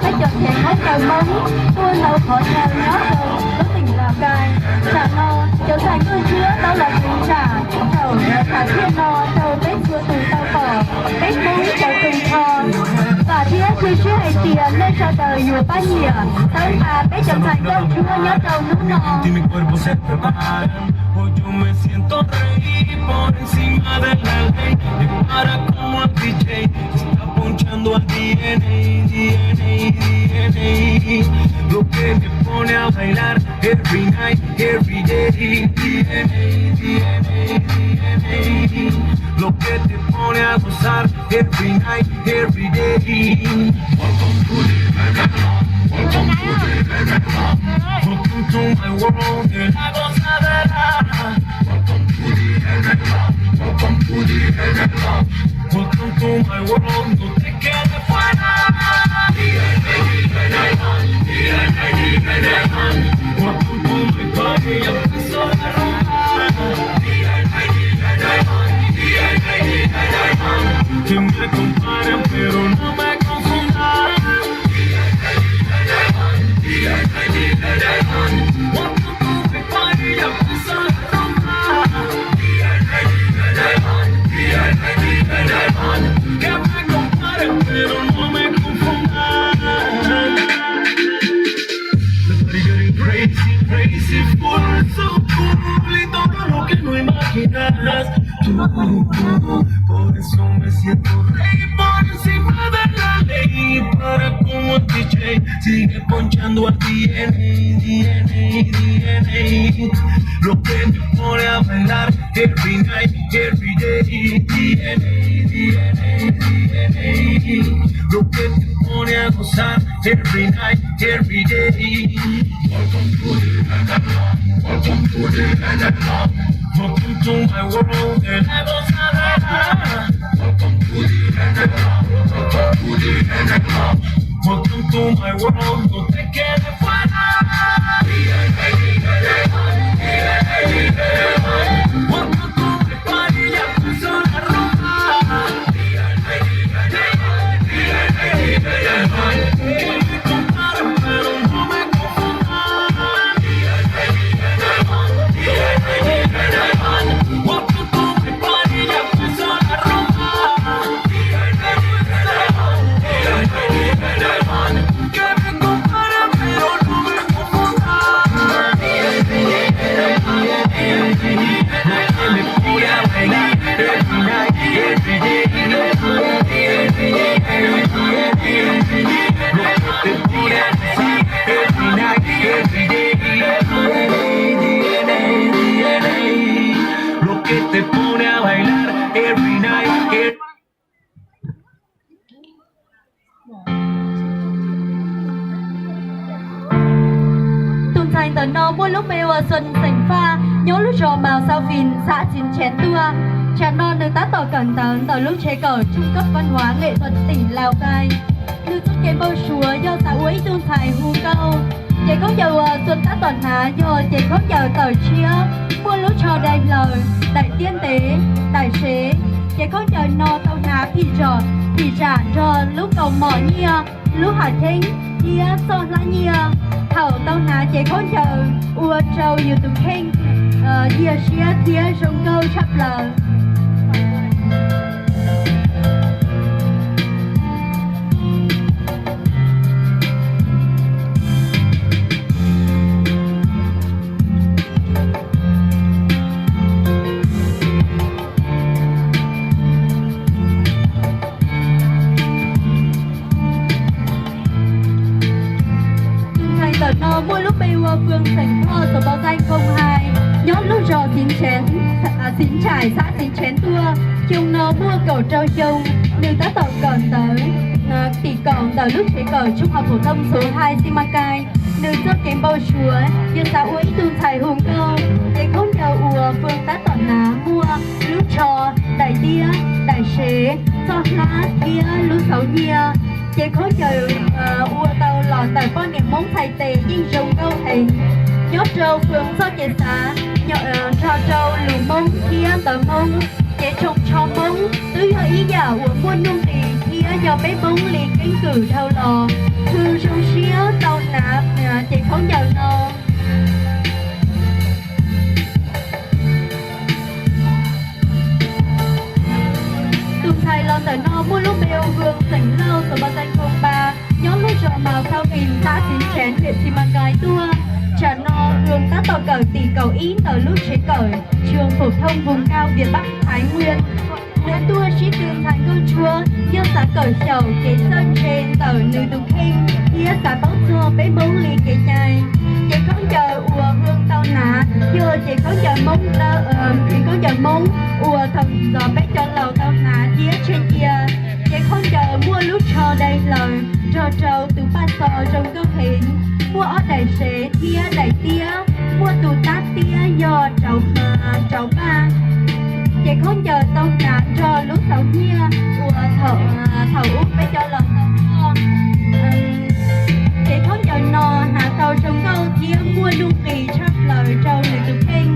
Peb cov kheev khaub ncaws Hmoob tuaj ntau qhov chaw nyob rau lub tỉnh Lào Cai. Tam no cov ntxhais nkauj ntsuab tau los tseem tsam thaum tham thiaj no rau peb txhua tus tau pom peb Hmoob cov tus kho. Vam thiab cia siab hais tias nej sawv daws yuav pab nyiam tau nqa peb cov ntxhais nkauj ntsuab nyob rau hnub no. Hoy yo me siento rey por encima de la ley. Me para como el D J, está ponchando al D N A, D N A, D N A. Lo que te pone a bailar every night, every day. D N A, D N A, D N A. Lo que te pone a gozar every night, every day. Welcome to the N F L. Welcome to the N F L. Welcome to my world, de la gozadera. Welcome to the N F L. Welcome to the N F L. Welcome to my world, no te quedes fuera. Welcome to my party, ya empezó la rumba. Que me comparen, pero no me confundan. Welcome to my party, ya empezó la rumba. Que me comparen, pero no me confundan. Let's get it crazy, crazy, full, so cool, y todo lo que no imaginas. Tú, por eso me siento rey por encima de la ley. Para como el D J sigue ponchando al D N A, D N A, D N A. Lo que te pone a bailar every night, every day. D N A, D N A, D N A. Lo que te pone a gozar every night, every day. Welcome to the N F L. Welcome to the N F L. Welcome to my world, de la gozadera. Welcome to the N F L. Welcome to the N F L. Welcome to my world, no te quedes fuera. Welcome to my party, ya empezó la rumba. Lo que te pone a bailar every night, every Tus ntxhais ntawm no muaj lub npe ua Xuân Xeem Faj, nyob lub zos Màu Sao Phìn, xã Xín Chén tuaj. Tsam no nws tab tom kawm ntawv ntawm lub tsev kawm Trung cấp văn hóa nghệ thuật tỉnh Lào Cai. Nws txoj kev npau suav yog xav ua ib tug ntxhais hu nkauj. Cev khaub ncaws uas Xuân tab tom hnav yog cev khaub ncaws tawm tshiab, muaj lub tsho dai hlaws, daim tiab ntev, daim sev. Cev khaub ncaws no tau hnav phim zom phim zam nrog lub kaus mom nyiaj, lub ham cheeb thiab txoj hlab nyiaj. Thaum tau hnav cev khaub ncaws ua rau yus tus kheej yiag siab thiab zoo nkauj tshaj plaws. Tus ntxhais ntawm no muaj lub npe ua Phương Xeem Thoj, số báo danh không hai, nyob lub zos Xín Chén, Xín Trải, xã Xín Chén tuaj. Xyoo no muaj kaum rau xyoo, nws tab tom kawm ntawv tim kaum ntawm lub tsev kawm Trung học phổ thông số hai Simacai. Nws txoj kev npau suav yog xav ua ib tug ntxhais hu nkauj. Cev khaub ncaws uas Phương tab tom hnav muaj lub tsho, daim tiab, daim sev, txoj hlab thiab lub xauv nyiaj. Cev khaub ncaws ua tau los ntawm poj niam Hmoob txhais tes yeej zoo nkauj heev. Nyob rau Phương txoj kev xav nrog rau lus Hmoob thiab ntawv Hmoob, cev tshooj tsho Hmoob twb yog ib yam uas muaj nuj nqis thiab nco peb Hmoob li keeb kwm dhau los. Zoo siab tau hnav ces khaub ncaws no. Tus ntxhais los ntawm no muaj lub npe hu ua Xeem Lauj, xeem Ba Tanh Khoo Ba, nyob lub zos Màu Thau Kis, xã Xín Chén, huyện Simacai tuaj. Tsam no Hương tab tom kawm tim kaum ib ntawm lub tsev kawm trường phổ thông vùng cao Việt Bắc Thái Nguyên. Nws tuaj sib tw ntxhais nkauj ntsuab yog xav kawm xyaum kev txawj ntse ntawm nws tus kheej thiab xav paub txog peb Hmoob li kev cai. Ces khaub ncaws uas Hương tau hnav yog ces khaub ncaws Hmoob, ces khaub ncaws Hmoob uas thaum ntxov peb cov laus tau hnav thiab tseg cia. Ces khaub ncaws muaj lub tsho dai hlaws nrog rau tus paj xo zoo nkauj heev, muaj ob daim sev thiab daim tiab, muaj tus tab tiab yog rauv, rauv paj. Ces khaub ncaws tau hnav nrog lub xauv nyiaj uas thaum, thaum ub peb cov laus tau tuaj. Ces khaub ncaws no hnav tau zoo nkauj thiab muaj nuj nqis tshaj plaws rau nws tus kheej.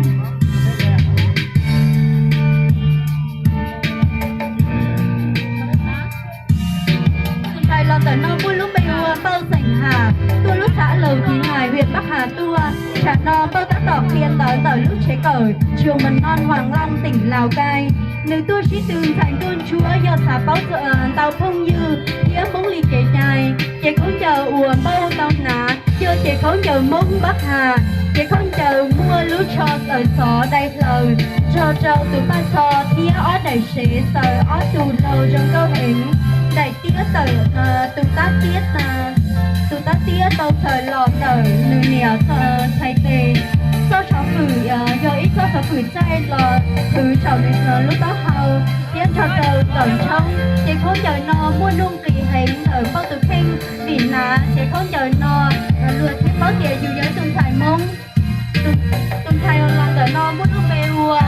Tus ntxhais los ntawm no muaj lub npe hu ua Npauj xeem Ham, tuaj lub xã Lầu Thí Ngài, huyện Bắc Hà tuaj. Tsam no Npauj tab tom qhia ntawv ntawm lub tsev kawm trường mầm non Hoàng Long, tỉnh Lào Cai. Nws tuaj sib tw ntxhais nkauj ntsuab yog xav paub ntau phooj ywg thiab Hmoob li kev cai. Ces khaub ncaws uas Npauj tau hnav yog ces khaub ncaws Hmoob Bắc Hà. Ces khaub ncaws muaj lub tsho xaws xov dai hlaws, nrog rau tus paj xo thiab ob daim sev xaws ob tug laug zoo nkauj heev. Daim tiab tawm, tus tab tiab, tus tab tiab tau xaws los ntawm nws niam txhais tes. Txoj xov fwm yog ib txoj xov fwm txaij los thwv saum nws lub taub hau thiab nrog rau ntawm ntshoob. Ces khaub ncaws no muaj nuj nqis heev ntawm Npauj tus kheej, vim hnav ces khaub ncaws no luag thiaj paub tias yus yog ib tug ntxhais Hmoob. Tus ntxhais los ntawm no muaj lub npe hu ua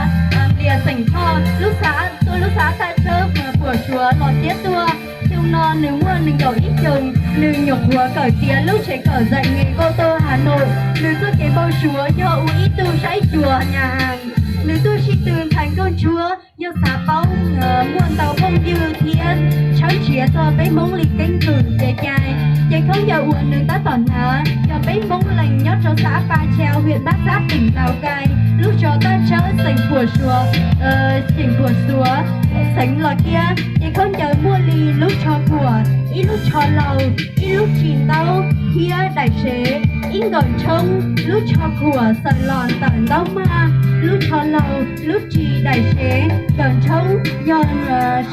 Lias xeem Thoj, lub xav, tuaj lub xav Thaj Tshawb, Puam Suav los thiab tuaj. Xyoo no nws muaj nees nkaum ib xyoos, nws nyuam qhuav kawm tiav lub tsev kawm dạy nghề cô tô Hà Nội. Nws txoj kev npau suav yog ua ib tug saib xyuas nhà hàng. Nws tuaj sib tw ntxhais nkauj ntsuab yog xav paub muaj ntau phooj ywg thiab tshawb nrhiav txog peb Hmoob li keeb kwm kev cai. Ces khaub ncaws uas nws tab tom hnav yog peb Hmoob lees nyob rau xã Pa Chao, huyện Bát Sát, tỉnh Lào Cai, lub zos Thaj Tshawb, xeem Puam Suav, xeem Puam Suav, xeev Los Kiab. Ces khaub ncaws muaj li lub tsho khuam, ib lub tsho laug, ib lub ris ntaub thiab daim sev, ib nkawm ntshoob. Lub tsho khuam xaws los ntawm ntaub maj, lub tsho laug, lub ris, daim sev, nkawm ntshoob yog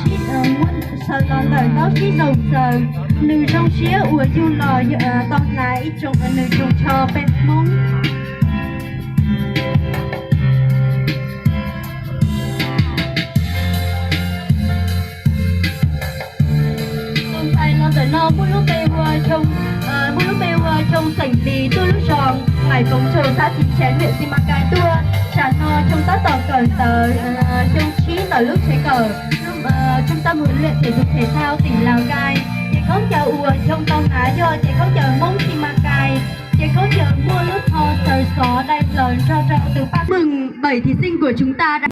sib, muab xaws los ntawm ntaub sib zaug xaws. Nws zoo siab uas yug los tau hnav ib tsoom, nws tsoom tsho peb Hmoob. Tus ntxhais los ntawm no muaj lub npe hu ua Choo, muaj lub npe hu ua Choo xeem Lis, tuaj lub zos Ngải Cống Châu, xã Xín Chén, huyện Simacai tuaj. Tsam no Choo tab tom kawm ntawv xyoo tsib ntawm lub tsev kawm trung tâm huấn luyện thể dục thể thao tỉnh Lào Cai. Ces khaub ncaws uas Choo tau hnav yog ces khaub ncaws Hmoob Simacai. Ces khaub ncaws muaj lub tsho xaws xov dai hlaws nrog rau tus paj. Mừng, bảy thí sinh của chúng ta đã